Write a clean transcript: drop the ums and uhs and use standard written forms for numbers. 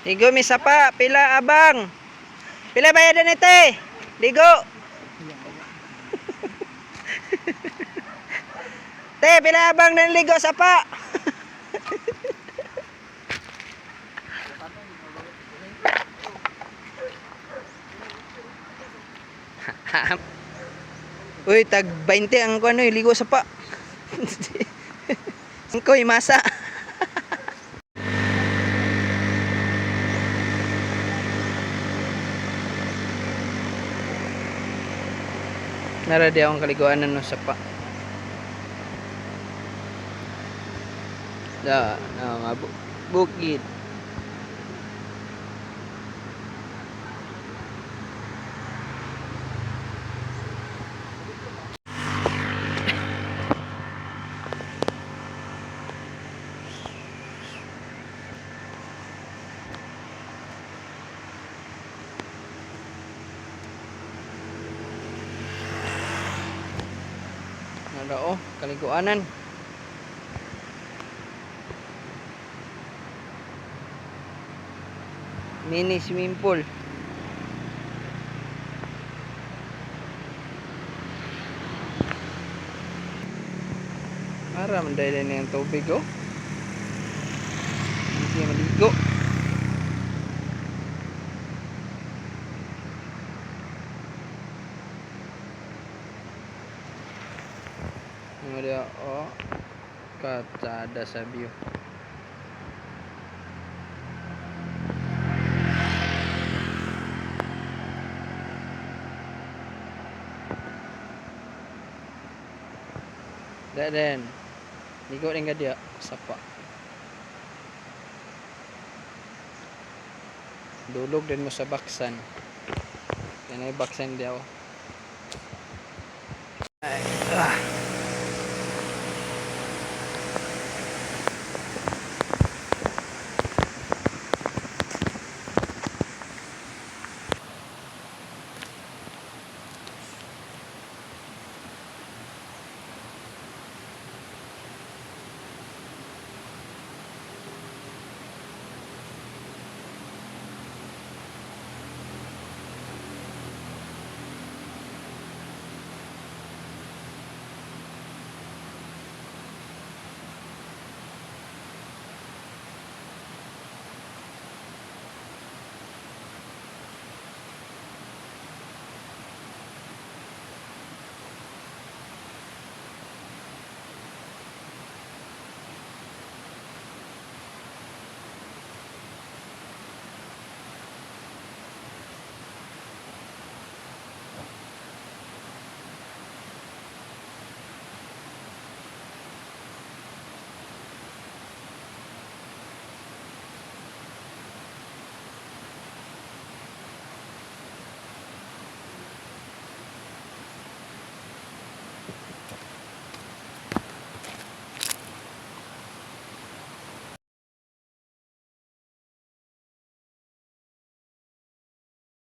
Ligo mi sapa, pila abang. Pila bayad na te? Ligo. Te, pila abang ng ligo sapa. Uy, tag 20 ang kuno, ligo sapa. Koy masa. Nara di akong kaliguan no sapa. Da, na nga bukid. Nara oh, kaliguanan. Mini swimming pool. Para man dahil na yung tubig oh. Hindi maligo. Ano dia oh. Katsada sa view. Da den. Ligo din ka diya sapa. Dulog din mo sa baksan. Yan ay baksan diya oh. Ay, ah.